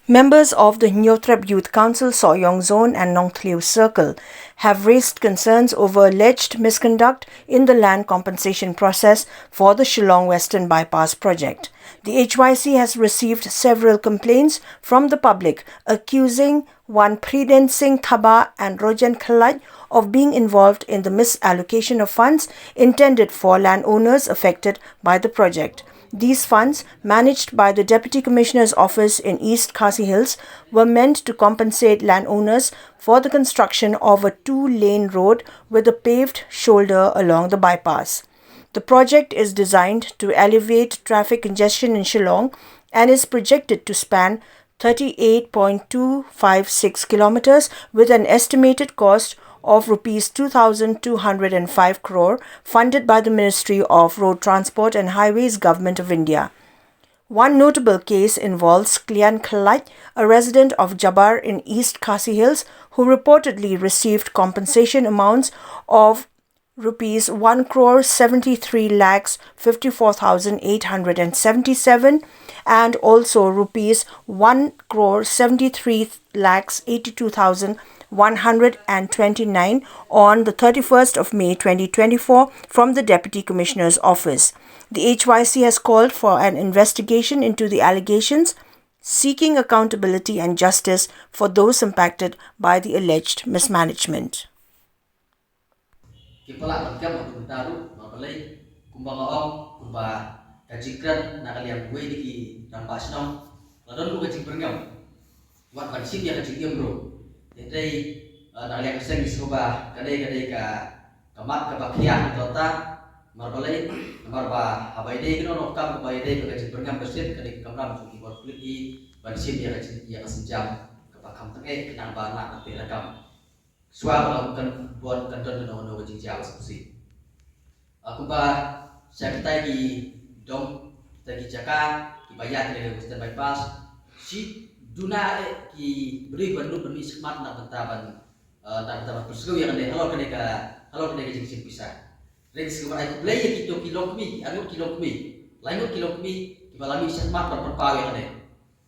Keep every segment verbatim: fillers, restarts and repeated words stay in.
Members of the Hynñiewtrep Youth Council Sohiong Zone and Nongthliew Circle have raised concerns over alleged misconduct in the land compensation process for the Shillong Western Bypass project. The H Y C has received several complaints from the public accusing one Pridan Singh Thaba and Rojan Khalait of being involved in the misallocation of funds intended for landowners affected by the project. These funds, managed by the Deputy Commissioner's office in East Khasi Hills, were meant to compensate landowners for the construction of a two-lane road with a paved shoulder along the bypass. The project is designed to alleviate traffic congestion in Shillong and is projected to span thirty-eight point two five six kilometers with an estimated cost of rupees two thousand two hundred and five crore, funded by the Ministry of Road Transport and Highways, Government of India. One notable case involves Klian Khalait, a resident of Jabar in East Khasi Hills, who reportedly received compensation amounts of rupees one crore seventy-three lakhs fifty-four thousand eight hundred and seventy-seven and also rupees one crore seventy-three lakhs eighty-two thousand one hundred and twenty-nine on the thirty-first of May twenty twenty-four from the Deputy Commissioner's office. The H Y C has called for an investigation into the allegations, seeking accountability and justice for those impacted by the alleged mismanagement. Ki pala ban kam atu ta ru ma balai kumba nga ong kumba ka jingkren na ka liang wei ni ki rang ba shnong la don lu ka jingpyrngam wat ban sim ya ka jingim ru. Dei dei na ka liang seng suba ka dei ka dei ka ka mat ka ba khia ka tota mar balai mar ba habai dei kino no kam ka ba dei ka jingpyrngam ka sim ka dei ka kamram tu ki bor klik i ban sim ya ka jing ya ka senjam ka ba kam tang eh ka nang ba na ka te rakam. Shuwa ba kan buat kan don no no ka jingjia ba sukse. Aku ba sha kitai ki dong kitai ki jaka ki ba ïa ki Western Bypass shi duna eh ki beri ban lut ban mih shikmat na bynta ban na bynta ban pyrshah ïa kane halor kane ka halor kane ka jingshim pisa. Reng sing ba ai khublei ïa ki to ki longkmie ki angut ki longkmie laingut ki longkmie ki ba la mih shikmat ban pyrpaw ïa kane.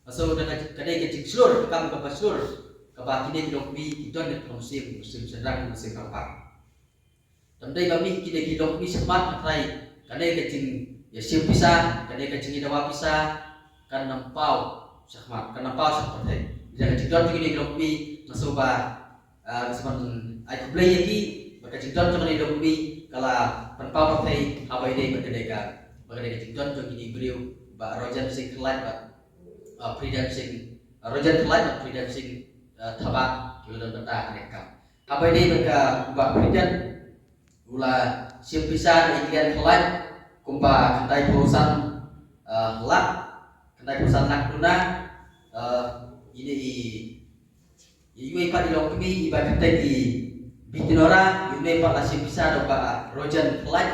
Maso da ka dei ka jingshlur ka kam kaba shlur kaba kine ki longkmie ki don ka mynsiem mynsiem shynrang mynsiem rangbah. Tam dei ba mih kine ki longkmie shakhmat hynrei ka dei ka jingïashim pisa ka dei ka jingïadawa pisa kan nang paw shakhmat kan nang paw shakhmat hei. Da ka jingdon jong kine ki longkmie maso ba Ka sban ai khublei ïa ki ba ka jingdon jong kane ka longkmie ka la pynpaw pyrthei ha ba ïadei bad kane ka ba kane ka jingdon jong kine ki briew ba Rojan Singh Khlaiñ bad Pridan Singh Rojan Khlaiñ bad Pridan Singh Thabah ki la don bynta ha kane ka kam. Ha ba ïadei bad ka ba Pridan u la shim pisa na i Khlaiñ kumba khyndai phew san lak khyndai phew san lak duna ine i Iwei pat i longkmie iba kyrteng i Bitinora, iwei pat la shim pisa da u Bah Rojan Khlaiñ.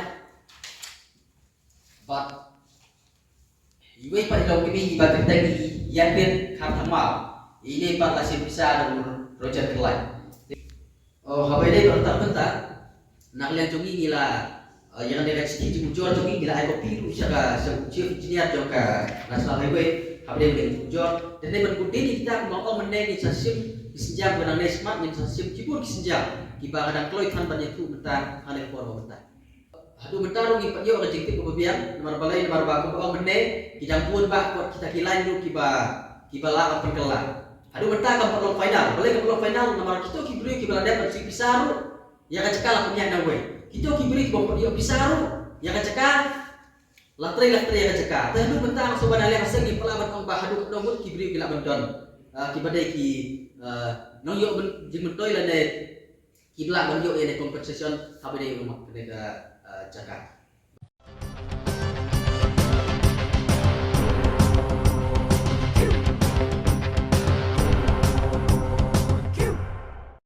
Bad iwei pat i longkmie iba kyrteng i Ïarit Kharthamal, ine pat la shim pisa da u Rojan Khlaiñ. Oh, haba ine pat ta mynta na ka liang jong ngi ngi la ïa kane ka shithi jingujor jong ngi ngi la ai copy ruh sha ka sha u chief engineer jong ka National Highway haba dei ka jingujor. Te ne ban kut dei kita kumba ong mynne ngin sa shim ki sienjam ba nangne smat ngin sa shim ki bun ki sienjam kiba ka dang kloi than ban ïathuh mynta ha ne ka por ba mynta. Haduh mynta ruh ngi pat ïoh ka jingtip kaba biang namar balei namar ba kumba ong mynne ki dang bun ba kot kita ki lain ruh kiba kiba lah ban pynkylla. Haduh mynta kam pat long final, balei kam pat long final namar kito ki briew kiba la dep ban siew pisa ruh. Ïa ka jaka la pynïaid na wei. Kito ki briew ki bym pat ïoh pisa ruh ïa ka jaka la trei la trei ïa ka jaka. Te haduh mynta nga sngewbha na liang ka seng ngi pynlah ban ong ba haduh katno ngut ki briew ki lah ban don kiba dei ki nongïoh jingmyntoi lane ki lah ban ïoh ïa ne compensation haba dei ïa ka jaka.